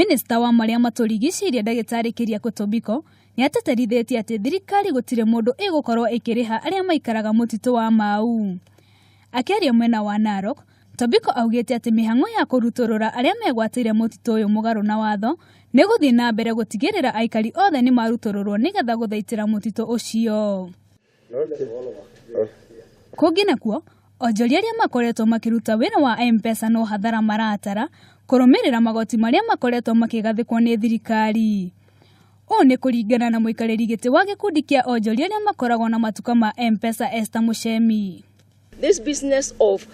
Minista wa marĩa matũrigicĩirie ndagĩtarĩ Keriako Tobiko nĩ atĩtĩrithĩtie atĩ thirikari gũtirĩ mũndũ ĩgũkorwo ĩkĩrĩha arĩa maikaraga mũtitũ wa Mau. Akĩaria mwena wa Narok, Tobiko augĩte atĩ mĩhang'o ya kũrutũrũra arĩa megwatĩire mũtitũ ũyũ mũgarũ na watho nĩ gũthiĩ na mbere gũtigĩrĩra aikari othe nĩ marutũrũrwo nĩgetha gũthaitĩra mũtitũ ũcio. Kũngĩ nakuo, onjoria arĩa makoretwo makĩruta wĩra wa M-Pesa no hathara maratara kũrũmĩrĩra magoti marĩa makoretwo makĩgathĩkwo nĩ thirikari. Ũũ nĩ kũringana na mũikarĩri gĩtĩ wa gĩkundi kĩa onjoria arĩa makoragwo na matuka ma M-Pesa Esther Muchemi. This business of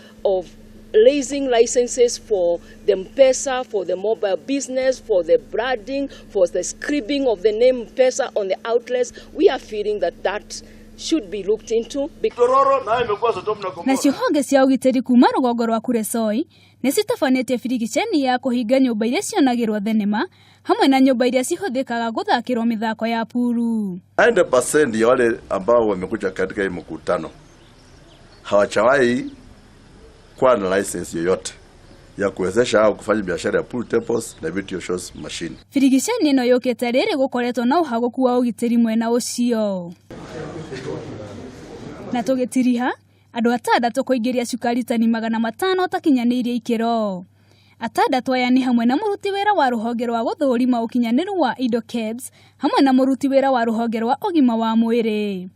raising licenses for the M-Pesa, for the mobile business, for the branding, for the scribbling of the name M-Pesa on the outlets, we are feeling that that should be looked into. Nacio honge cia ũgitĩri kuma rũgongo rwa Kuresoi nĩ citabanĩtie birigiceni ya kũhinga nyũmba iria cionagĩrwo thenema hamwe na nyũmba iria cihũthĩkaga gũthakĩrwo mĩthako ya puru. 90% ya wale ambao wamekuja katika hii mkutano hawajawahi kuwa na license yoyote ya kuwezesha hao kufanya biashara ya pool tables na video shows machine. Birigiceni ĩno yũkĩte rĩrĩ gũkoretwo na ũhagũku wa ũgitĩri mwena ũcio. Na tũgĩtiriha andũ atandatũ kũingĩria cukari tani 500 ũtakinyanĩirie ikĩro. Atandatũ aya nĩ hamwe na mũruti wĩra wa rũhonge rwa gũthũrima ũkinyanĩru wa indo KEBS hamwe na mũruti wĩra wa rũhonge rwa ũgima wa mwĩrĩ.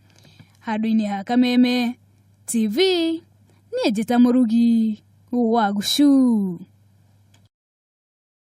Handũ-inĩ ha Kameme TV, niĩ njĩta mũrugi wa Gucu.